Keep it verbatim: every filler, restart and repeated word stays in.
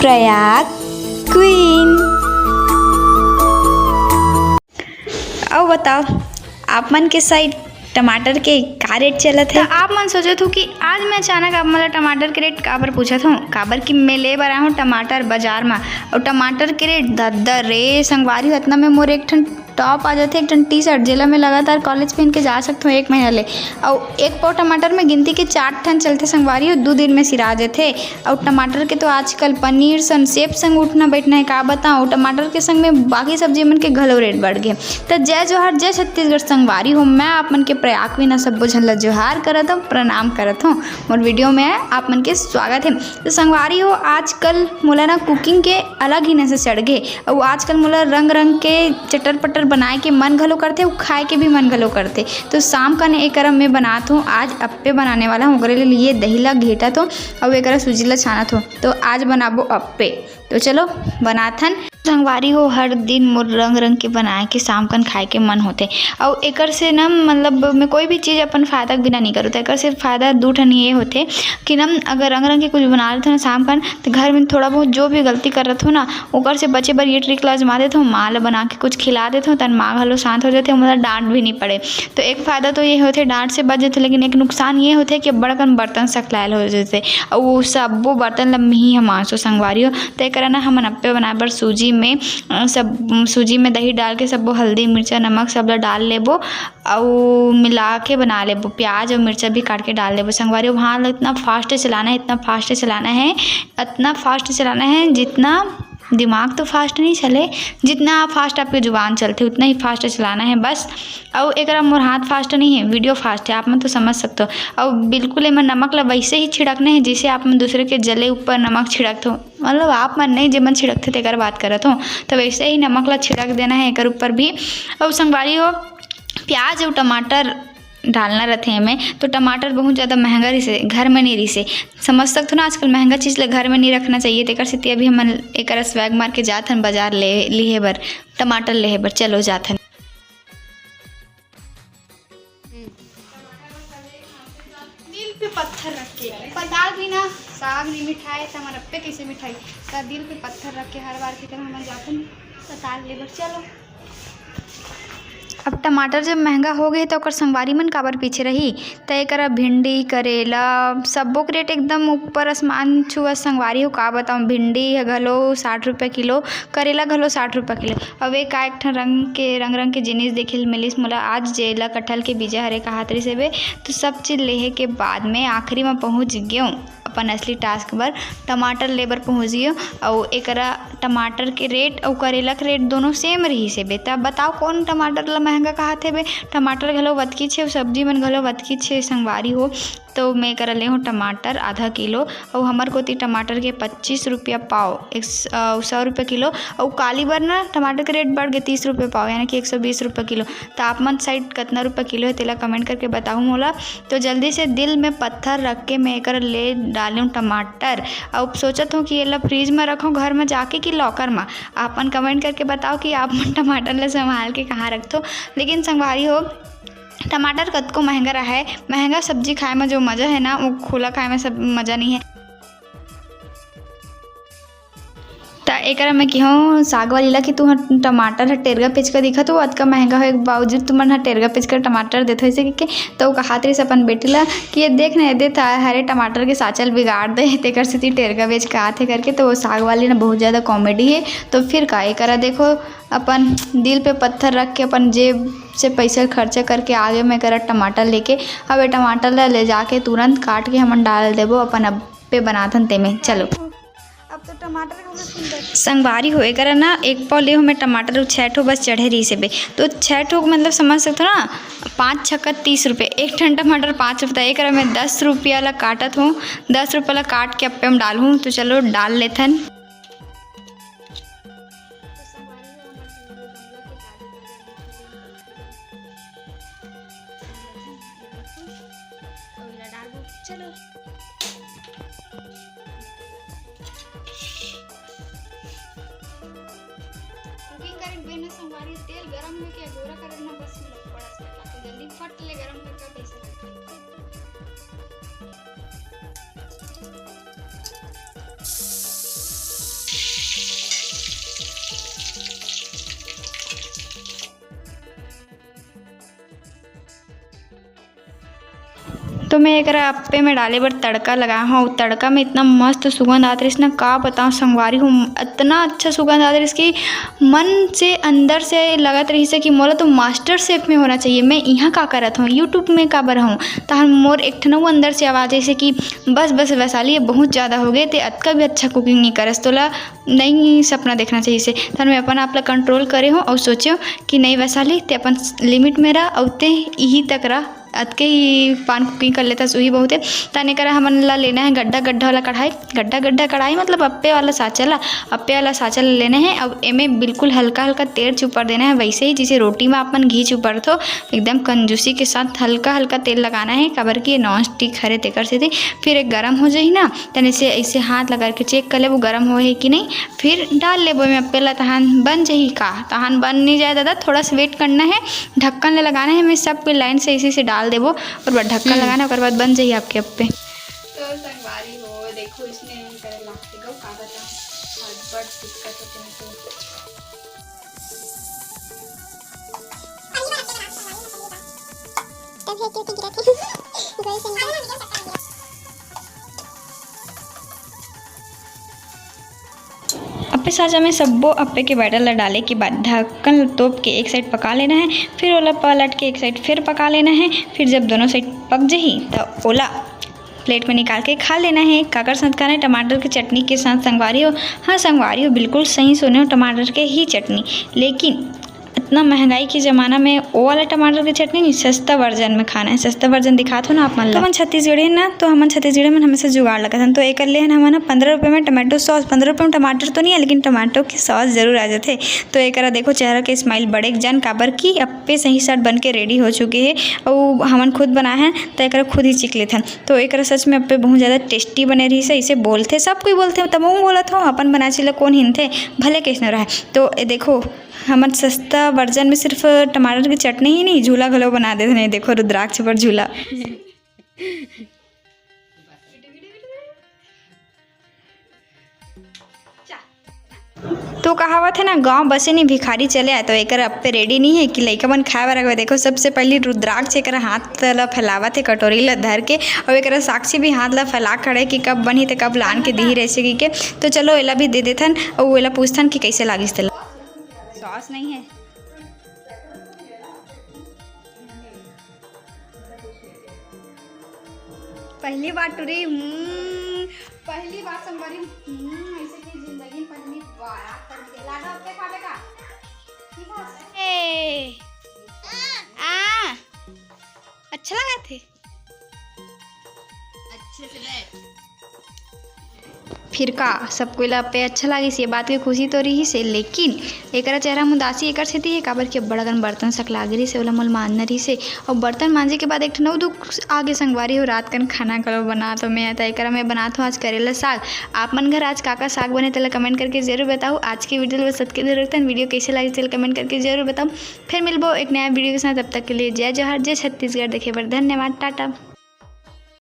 Prayag queen. अउ बताओ, आप मन के साइड टमाटर के का रेट चलत हे? त आप मन सोचत हो कि आज मैं अचानक आप मन ला टमाटर के रेट काबर पूछत हूँ, काबर कि मैं ले बर आए हूँ टमाटर बाजार मा। अउ टमाटर के रेट दद्दा रे संगवारी हो, अतना में मोर एक ठन टॉप आ जाथे, एक ठन टी शर्ट, जेला मैं लगातार कॉलेज पहन के जा सकथों एक महीना ले। अउ एक पाव टमाटर में गिनती के चार ठन चलथे संगवारी हो, दू दिन में सिरा जाथे। अउ टमाटर के तो आजकल पनीर सन सेब संग उठना बैठना है, का बताऊँ। टमाटर के संग में बाकी सब्जी मन के घलो रेट बढ़ गे। त जय जोहार, जय छत्तीसगढ़ संगवारी हो, मैं आप मन के प्रयाग क्वीन सब्बो झन ला जोहार करत हूँ, प्रणाम करत हूँ। मोर वीडियो में आप मन के स्वागत है। तो संगवारी हो, आजकल मोला ना कुकिंग के अलग ही नशा चढ़ गे। अउ आजकल मोला रंग रंग के चटर पटर बनाए के मन घलो करथे, अउ खाए के भी मन घलो करथे। तो शाम कन एकरा मैं बनात हूँ, आज अप्पे बनाने वाला हूँ। ओकरे लिए दही ला घेटत हूँ, अउ एकरा सूजी ला छानत हूँ। तो आज बनाबो अप्पे। तो चलो बनाथन। संगवारी हो, हर दिन मोर रंग रंग के बनाए के शाम कन खाए के मन होथे। अउ एकर से ना, मतलब, मैं कोई भी चीज़ अपन फायदा के बिना नहीं करूँ। तो एकर से फायदा दू ठन ये होथे कि ना, अगर रंग रंग के कुछ बना लेथो ना शाम कन, तो घर में थोड़ा बहुत जो भी गलती करत हो ना, ओकर से बचे बर ये ट्रिक ला आजमा देथो। माँ ला बना के कुछ खिला देथो, तन माँ घलो शांत हो जाथे, मतलब डांट भी नहीं पड़े। तो एक फायदा तो ये होथे, डांट से बच जाथे, लेकिन एक नुकसान ये होथे कि बड़कन बर्तन सकलायल हो जाथे, अउ वो सब्बो बर्तन ला मिही हमासो संगवारी हो। तो एकरा ना हमन अप्पे बनाए बर सूजी में, अ, सब सूजी में दही डाल के सब्बो हल्दी, मिर्चा, नमक सब ला डाल लेबो, अउ मिला के बना लेबो। प्याज अउ मिर्चा भी काट के डाल लेबो संगवारी हो। वहाँ इतना फास्ट चलाना है, इतना फास्ट चलाना है, इतना फास्ट चलाना है, जितना दिमाग तो फास्ट नहीं चले, जितना फास्ट आपके जुबान चलते उतना ही फास्ट चलाना है बस। अउ एकरा मोर हाथ फास्ट नहीं है, वीडियो फास्ट है, आप मन तो समझ सकते हो। अउ बिल्कुल एमा नमक ला वैसे ही छिड़कना है जैसे आप मन दूसरे के जले ऊपर नमक छिड़कते हो, मतलब आप मन नहीं, जेमन छिड़कते तेकर बात करत हो, तो वैसे ही नमक ला छिड़क देना है एकर ऊपर भी। अउ संगवारी हो, प्याज अउ टमाटर डालना रथे एमे, तो टमाटर बहुत ज़्यादा महंगा रिसे, घर में नहीं रिसे। समझ सकथो ना, आजकल महंगा चीज़ ला घर में नहीं रखना चाहिए, तेकर सेती अभी हमन एकर स्वैग मार के जात हन बाजार ले, लिहे बर, टमाटर लेहे बर। चलो जात हन। दिल पे पत्थर रख के पताल भी ना, साग नहीं मिठाए, त हमर अप्पे कैसे मिठाई? त दिल पे पत्थर रख के हर बार की तरह हमन जाथन पताल ले बर। चलो। अब टमाटर जब महंगा हो गए, तो ओकर संगवारी मन काबर पीछे रही? त एकरा भिंडी, करेला, सब्बो के रेट एकदम ऊपर आसमान छुआ संगवारी हो। का बताऊँ, भिंडी ह घलो साठ रुपये किलो, करेला घलो साठ रुपये किलो। अब एक, एक ठन रंग के, रंग रंग के जिनिस देखे ल मिलिस मोला आज, जेला कटहल के बीजा हरे कहात रिस हेबे। तो सब चीज लेहे के बाद में आखिरी में पहुँच गेंव अपन असली टास्क बर, टमाटर ले बर पहुँच गेंव। अउ एकरा टमाटर के रेट अउ करेला के रेट दोनों सेम रहिस हेबे। त बताओ, कौन टमाटर ला महंगा कहात हेबे? टमाटर घलो वतकीच हे, सब्जी मन घलो वतकीच हे संगवारी हो। तो मैं एकरा ले हूँ टमाटर आधा किलो, अउ हमर कोती टमाटर के पच्चीस रुपया पाव, एक स-, अ, सौ रुपया किलो। अउ काली बर ना टमाटर के रेट बढ़ गए, तीस रुपया पाव, यानी कि एक सौ बीस रुपया किलो। तो आप मन साइड कतना रुपया किलो है, तेला कमेंट करके बताहू मोला। तो जल्दी से दिल में पत्थर रख के मैं एकर ले डालूँ टमाटर। अब सोचत हूँ कि एला फ्रिज में रखूँ घर में जाके कि लॉकर में। आप मन कमेंट करके बताओ कि आप मन टमाटर ला संभाल के कहाँ रखथो। लेकिन संगवारी हो, टमाटर कतको महंगा रहे, महंगा सब्जी खाए में जो मजा है ना, वो खुला खाए में सब मजा नहीं है। त एकरा मैं किहों साग वाली ला कि तुहर टमाटर ह टेरगा पेचका दिखत हो, अतका महंगा होए के बावजूद तुमन ह टेरगा पेचका टमाटर देत हो, ऐसे कहिके। त वो कहात रहिस अपन बेटी ला कि ये देख ना, ये दे त हरे टमाटर के साचल बिगाड़ दे, तेकर सेती टेरगा पेचका आथे करके। त वो साग वाली ना बहुत ज़्यादा कॉमेडी है। तो फिर का, एकरा देखो, अपन दिल पे पत्थर रख के अपन जेब से पैसा खर्चा करके आगे मैं करा टमाटर लेके। अब ये टमाटर ला ले जाके तुरंत काट के हमन डाल देबो अपन अप्पे बनाथन तेमे। चलो। अब तो टमाटर के हमर सुंदर संगवारी हो, एकरा ना एक पाव ले हो मैं टमाटर, उ छह ठो बस चढ़े रहिस हेबे। तो छह ठो मतलब समझ सकथो ना, पाँच छक्का तीस रुपये, एक ठन टमाटर पाँच रुपये। त एकरा मैं दस रुपया ला काटत हूँ, दस रुपया ला काट के अप्पे में डालहूँ। तो चलो डाल लेथन। तो संगवारी हो, हमर पूरा गमला के काजू बदाम रखे हुए हैं। और इला डाल दो। चलो। कुकिंग करे बिना संगवारी, तेल गरम होके गोरा करे ना, बस में बड़ा सा, ताकि जल्दी फट ले गरम करके कैसे लगता है। तो मैं एकरा अप्पे में डाले बर तड़का लगाए हूँ। तड़का में इतना मस्त सुगंध आत रहिस ना, का बताऊँ संगवारी हो, इतना अच्छा सुगंध आत रहिस कि मन से, अंदर से लगत रहिस कि मोला तो मास्टर शेफ में होना चाहिए, मैं यहाँ का करत हूँ, YouTube में काबर हूँ। तहन मोर एक ठन अउ अंदर से आवाज़ ऐसे कि बस बस वैशाली, ये बहुत ज़्यादा हो गए, ते अतका भी अच्छा कुकिंग नहीं करस, तोला नई सपना देखना चाहिए से। तहन मैं अपन आप ला कंट्रोल करे हूँ और सोचे हूँ कि नहीं वैशाली, ते अपन लिमिट में रह और ते यही तक रह, अतके ही पान कुकिंग कर लेता, उही बहुत है। तहन एकरा हमन ला लेना है गड्ढा गड्ढा वाला कढ़ाई। गड्ढा गड्ढा कढ़ाई मतलब अप्पे वाला साँचा ला, अप्पे वाला साँचा ला लेना है। अब एमे बिल्कुल हल्का हल्का तेल चुपर देना है, वैसे ही जैसे रोटी में अपन घी चुपरथो, एकदम कंजूसी के साथ हल्का हल्का तेल लगाना है, काबर कि ये नॉन स्टिक हरे तेकर सेती। फिर एक गरम हो जाही ना, तहन ऐसे, ऐसे हाथ लगा के चेक कर लेबो गरम होए है कि नहीं, फिर डाल लेबो एमे अप्पे ला, तहन बन जाही का। तहन बन नहीं जाए दादा, थोड़ा सा वेट करना है, ढक्कन ले लगाना है। मैं सब कोई लाइन से इसी से डाल देबो और बस ढक्कन लगाना, ओकर बाद बन जाही आपके अप्पे। तो संगवारी हो, देखो इसने नहीं करे लागथे गो, का बताऊं, हर बड़ दिक्कत होथे हमको। तभी एक गिरा थी। गोल से निकाल। अप्पे साँचा में सब्बो अप्पे के बैटर ला डाले के बाद ढक्कन ला तोप के एक साइड पका लेना है, फिर ओला पलट के एक साइड फिर पका लेना है। फिर जब दोनों साइड पक जही, त ओला प्लेट में निकाल के खा लेना है। काकर साथ खाना है? टमाटर के चटनी के साथ संगवारी हो। हाँ संगवारी हो, बिल्कुल सही सुने हो, टमाटर के ही चटनी। लेकिन इतना महंगाई के ज़माना में वो वाला टमाटर के चटनी नहीं, सस्ता वर्जन में खाना है। सस्ता वर्जन दिखात हो ना आप मन ला। तो हमन छत्तीसगढ़ी ना, तो हमन छत्तीसगढ़ी में हमेशा जुगाड़ लगत हन। तो एकर ले हन हमन पंद्रह रुपये में टमाटो सॉस। पंद्रह रुपये में टमाटर तो नहीं है, लेकिन टमाटो की सॉस जरूर आ जाथे। तो एकरा देखो चेहरा के स्माइल बड़े जन, काबर कि अप्पे सही सट बन के रेडी हो चुके है और हमन खुद बनाए हैं, तो एकरा खुद ही चीख लेथन। तो एकरा सच में अप्पे बहुत ज़्यादा टेस्टी बने रहिस हे, इसे बोलथे, सब कोई बोलथे, तब हूँ बोलत हूँ, अपन बनाए चीज ला कौन हिनथे, भले कैसनो रहे। तो ए देखो, हमन सस्ता वर्जन में सिर्फ टमाटर के चटनी ही नहीं, झूला घलो बना देथे। नहीं देखो, रुद्राक्ष पर झूला। तो कहावत है ना, गांव बसे नहीं भिखारी चले आए। तो एकर अप्पे रेडी नहीं है कि लइका मन खाए बर आगे। देखो, सबसे पहली रुद्राक्ष एकर हाथ ला फैलावत है कटोरी ला धर के, और एकर साक्षी भी हाथ ला फैला खड़े कि कब बनही ते कब लान के दिही रहिसे कि के। तो चलो, एला भी दे देथन और एला पूछथन कि कैसे लागिस तेला। सॉस नहीं है। पहली बार टुरी, हम्म, पहली बार संगवारी, हम्म, ऐसे की जिंदगी में पहली बार। आप पर के लागा आपके खाने का? ठीक है। ए, आ, अच्छा लगा थे? अच्छे से बैठ। फिर का, सब कोई ला अप्पे अच्छा लागिस, ये बात के खुशी तो रहिस हे, लेकिन एकरा चेहरा में उदासी एकर सेती हे, काबर कि अब्बड़ अकन बर्तन सकला गे रहिस हे, ओला मोला मांजना रहिस हे। और बर्तन मांजे के बाद एक ठन अउ दुख आगे संगवारी हो, रात कन खाना घलो बना तो मैं, त एकरा मैं बनात हूँ आज करेला साग। आप मन घर आज का का साग बने, तेला कमेंट करके जरूर बताओ। आज की वीडियो बस अतके जरूरत है। वीडियो कैसे लगे, तेला कमेंट करके जरूर बताओ। फिर मिलबो एक नया वीडियो के साथ, तब तक के लिए जय जोहार, जय छत्तीसगढ़। देखे बर धन्यवाद, टाटा।